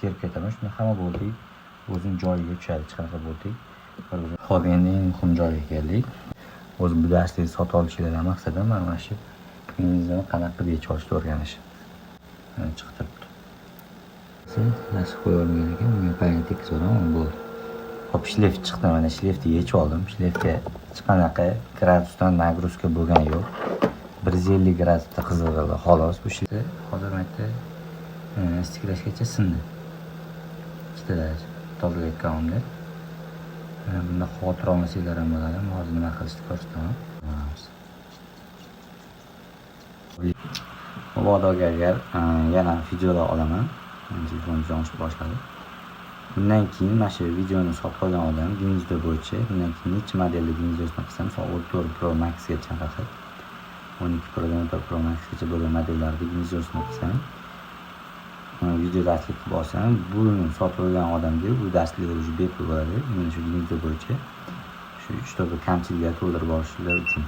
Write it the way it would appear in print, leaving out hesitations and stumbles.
Terib ketaman. Shunda hamma болтик o'zini joyiga tushadi, hech qanaqa болтик bir. Xo'p, endi eng muhim joyga keldik. O'zi bu darslikni sotib olishinglardan maqsadim mana shu гнездо ni qanaqa qilib yechib olishni o'rganish. Mana, chiqib turibdi. Lastik qo'ya olmagan ekan, bunga payni tekkizib yuboraman, bo'ldi. Hop, шлейф chiqdi, mana шлейф ni yechib oldim. Шлейф ga hech qanaqa gradusdan нагрузка bo'lgani yo'q. 150 gradusda qizig'ildi, xolos. Bu шлейф hozir mana yerda стеклышка cha sindi. Ikkita tozalayotganimda. Bunda xavotir olmasanglar ham bo'ladi. Hozir nima qilishni ko'rsataman. Ko'ramiz. Mabodo agar yana videolar olaman. Telefon yonishib boshladi. Bundan keyin mana shu videoni sotib olgan odam гнездо bo'yicha bundan keyin necha modelli гнездо sini qilsam, misol, 14 Pro Maxgacha faqat, 12 Prodan 14 Pro Maxgacha bo'lgan modellarni гнездо sini qilsam, video darslik qilib olsam, buni sotib olgan odamga bu darsliklar уже bepul bo'ladi. Именно shu гнездо bo'yicha shu, чтобы kamchiliklar to'ldirib olishlar uchun.